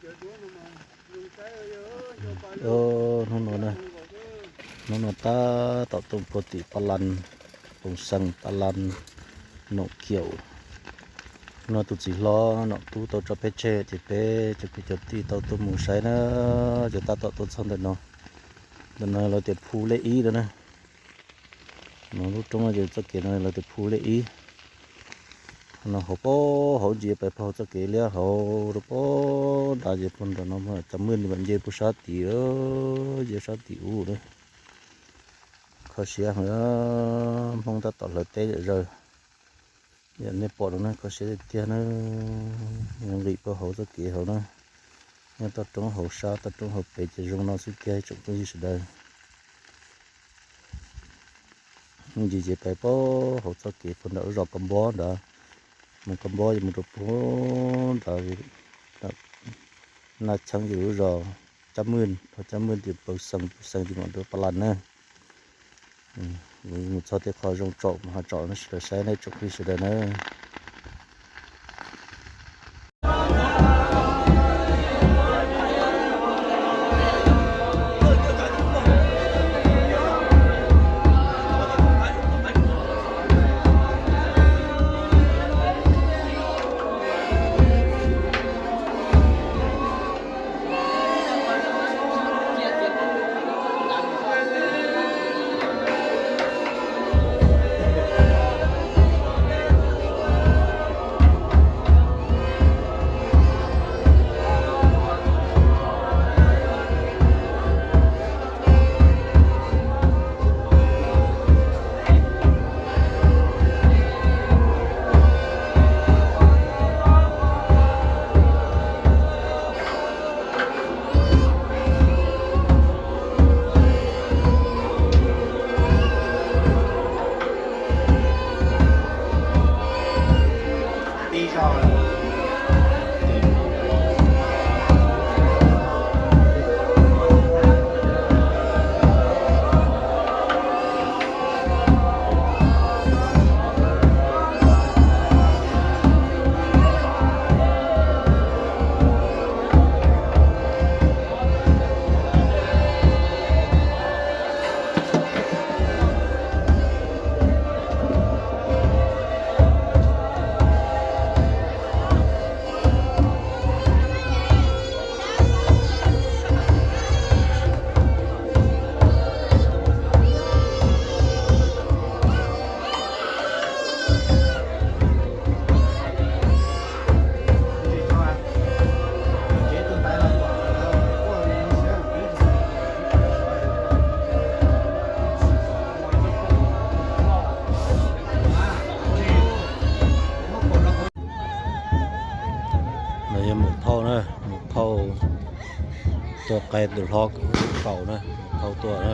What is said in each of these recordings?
Hnub no, hnub no tab tom tuaj puag tim pas las, Poo Xees, pas las Noom Kiaum. No tus txiv hlob Noom Tub tau tso peb tseg ces peb cov kwv cov tij tau tuaj mus saib na, ces tab tom tuaj txog ntawm no. Ntawm no lawv tias Phu Lej Ib no na. No lub roob no ces txoj kev no lawv tias Phu Lej Ib. No hauv pob hauv ntsis pais puag txoj kev liab hauv rau pob nrad ces puag nram no Cov Mwj nws mam nce puag sab tim, nce sab tim ub na. Kho siab heev, Hmoob tab tom hlawv teb zom zaws. Yam nej pom no na kho siab tiag tiag na. Nqis puag hauv txoj kev hauv na, nyob toj roob hauv sab toj roob hauv pes ces zoo no xwb tiag tsoom phooj ywg sawv daws. Ntsis ces pais puag hauv txoj kev puag nram lub zos Kab Npob nrad, mus Kab Npob ces mus rau puag nrad, Naj Cheeb ces lub zos Cab Mwj, Cab Mwj ces Poo Xees, Poo Xees ces mam rau pas las na. Mus txog tej qho zoo tsom mus ho tsom nej sawv daws saib nej tsoom phooj ywg sawv daws na. No yog Muam Phauj na, Muam Phauj tuaj qaib tus hlob kaum na, Muam Phauj tuaj na.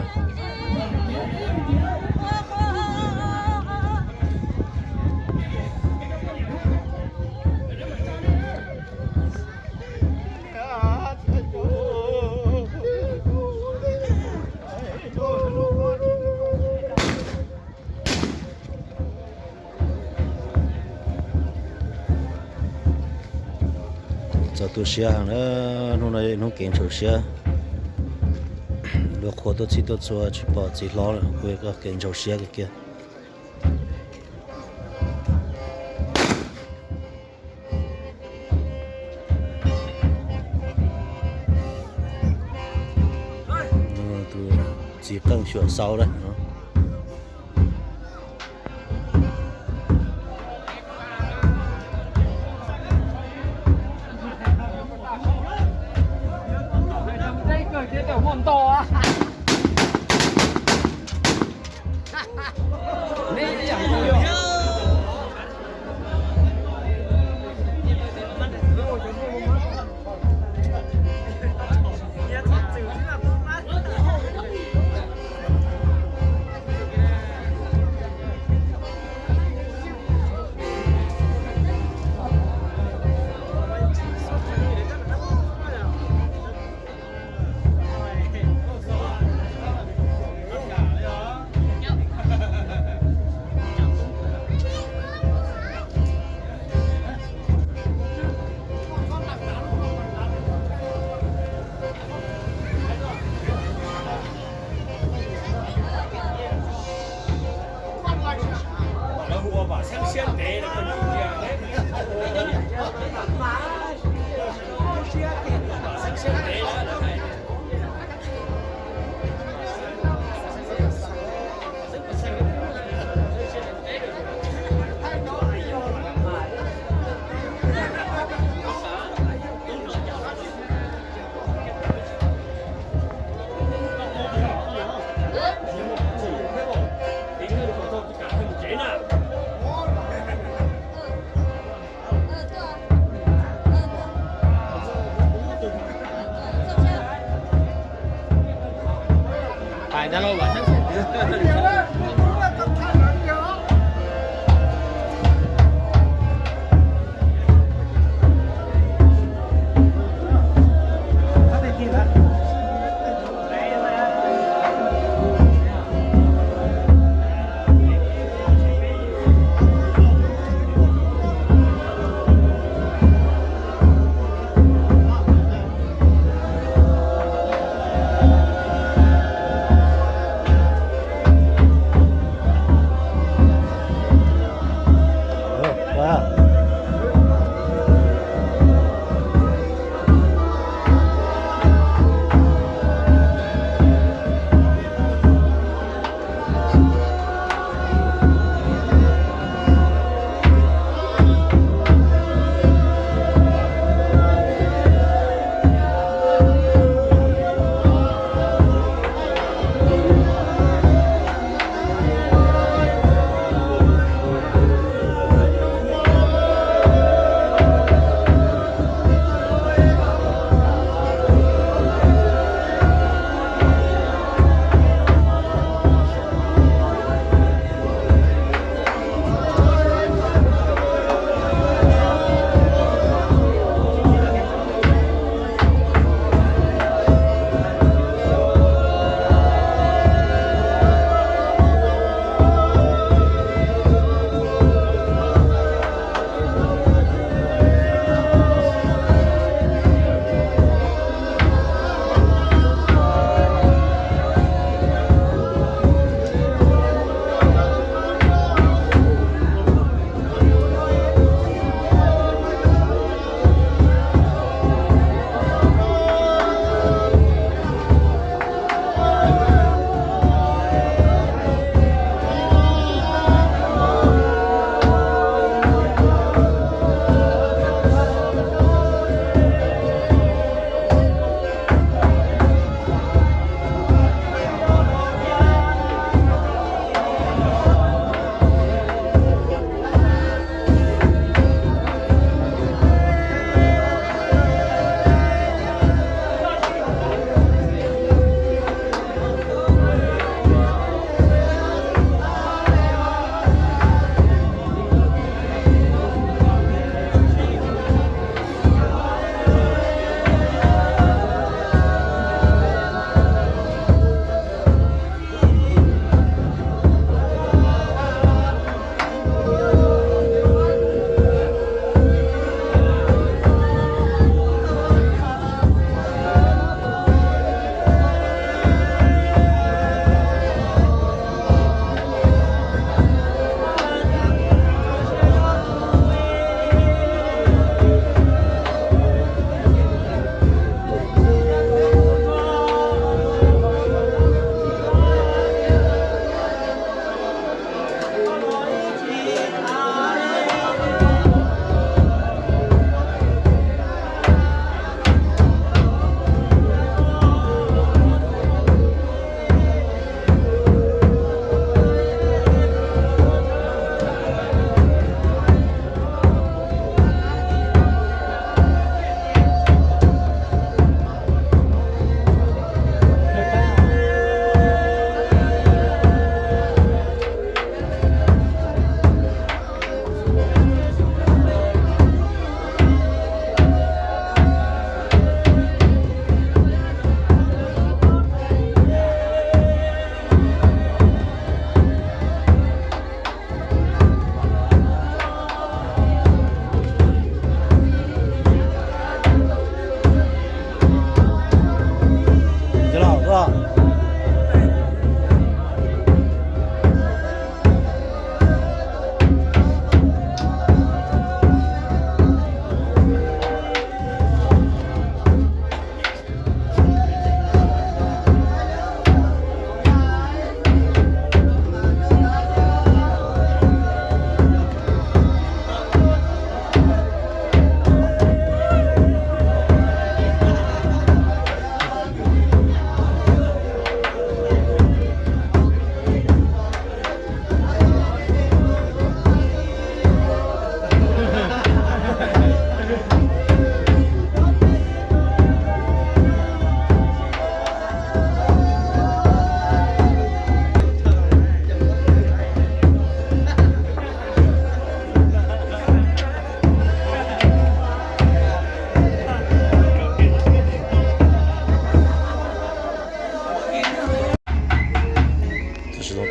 Txaus tu siab heev na, hnub no yog ib hnub kev ntsaum siab. Dua qhua tuaj txhij tuaj txhua tsis pom txiv hlob lawm, kuj yog kev ntsaum siab kawg kiag. Tus txiv qeej xyuam xaub na.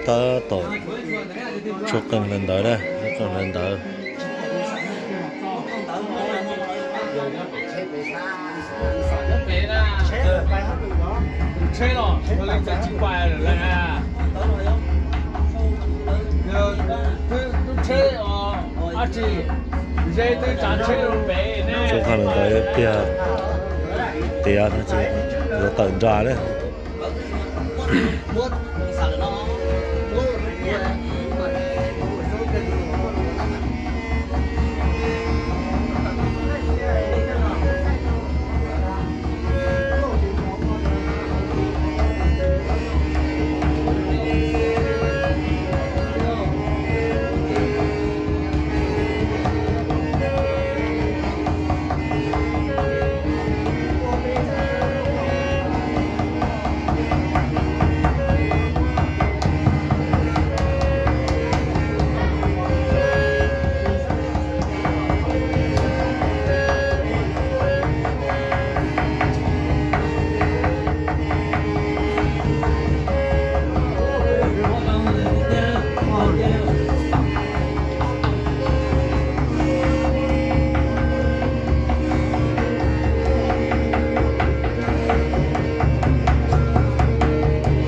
Tab tom tshuab qeej hlawv ntawv na, tshuab qeej hlawv ntawv. Tshuab qeej hlawv ntawv tiag tiag no ces yuav tawm nra na.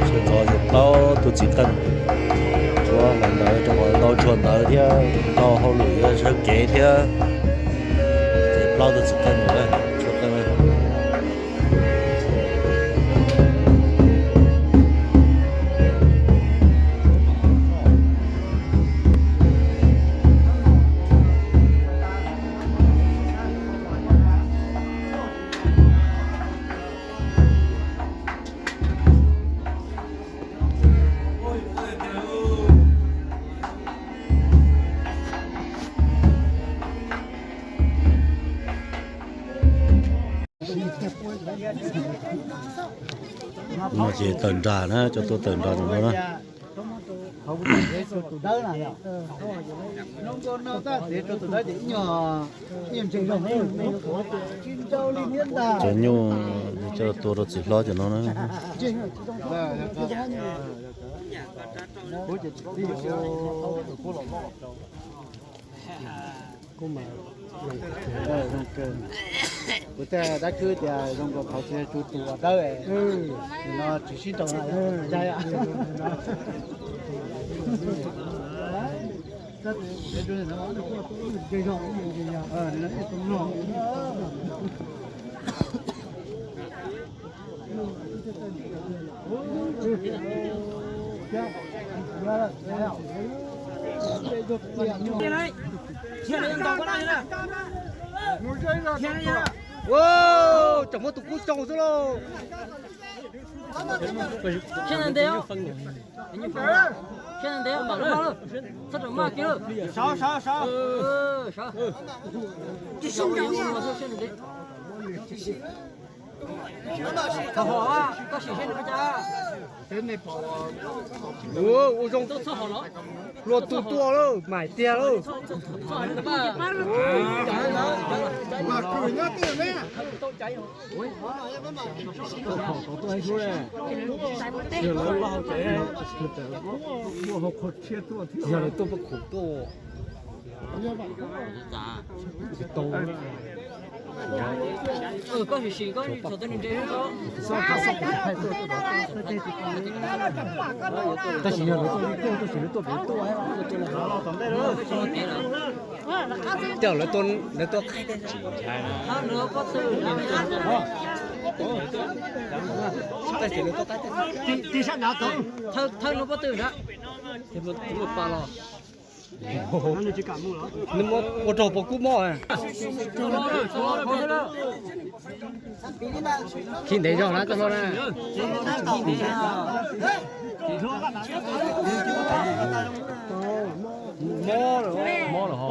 Sawv ntxov ces plaub tug txiv qeej, tshuab ntawv rau qhov ntau tshuab ntawv thiab ntau hauj lwm yuav sawv kev thiab, ces plaub tug txiv qeej lawm, tshuab qeej. No ces tawm nra na, cov tuaj tawm nra no na. Cov nyuj coj tua rau txiv hlob cov no na. Kuv tej dab kwv tias zoo nkaus qhov tsis tu ua dawb, no tsis sib nraus na. Tseem muab tus kub tsoo xwb lauj. Sab ntev, sab ntev, txhob rau maj kiag lauj. Sawv, sawv, sawv. Koj sim seb nws ua cas. Ua zoo, luag tus tuaj lawm, maim tiag lawm. Yog lawv tuaj pab khoom tuaj. Koj sim sim, koj txhom tej nws nres. Tab sis yog lawv tuaj, tab sis lawv tuaj pem tuaj. Tej lawv tuaj, lawv tuaj qhaib tej. Tab sis lawv tuaj qhaib tej. Thawj no pob tw na. Ua rau pob kub mob. Khi ntev zog na txoj hlua na. Mob lawm, mob lawm ho.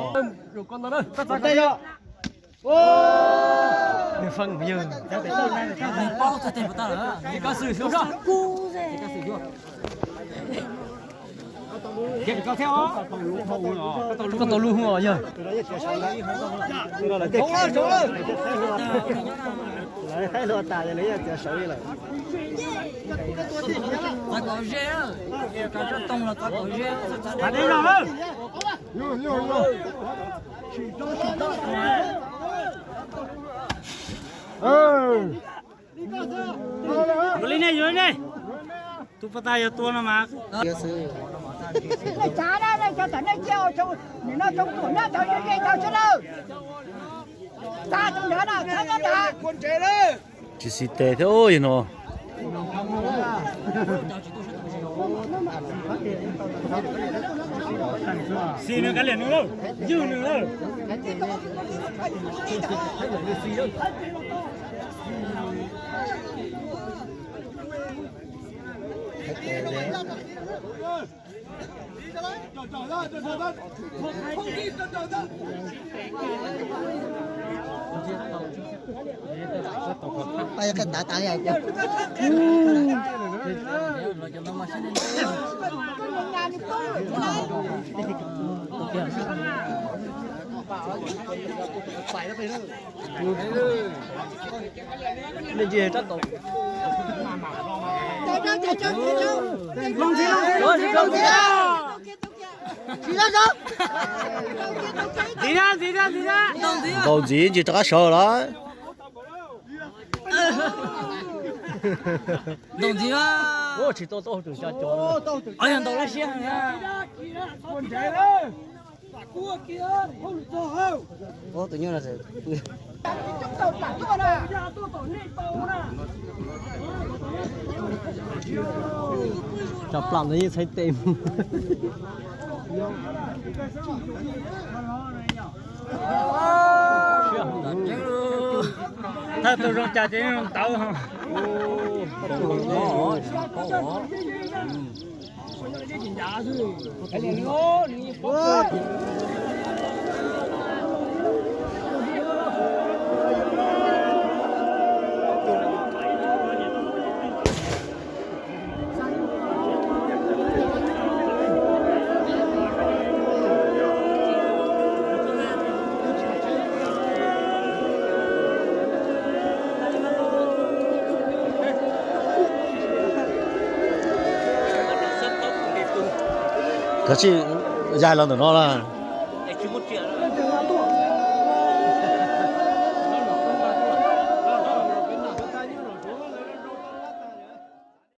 Nws feeb yog. Koj tau lub hwj os yawg. Lawv qaib hlua tas ces lawv yeej txiav saud li lawm. Txav kom ze, txav tsob toog los txav kom ze. Ua li nej yuav nej. Tus puas tas yuav tua no mas. Tsis xis tes thiab yog no. Xis nws kav liam nws lawm, ywg nws lawm. Ntxiv, ntxiv, ntxiv. Ntaus ntxiv ntsis rov qab sawv lawm. Ntaus ntxiv. Tsis tau tau tus ca cov. Yog ntaus lab siab. Tus nyuj no cov plam ntawd yeej txhais tes mus. Thawj tau zoo cas ces zoo ntawd. Koj sim yaig los ntawm no lawm.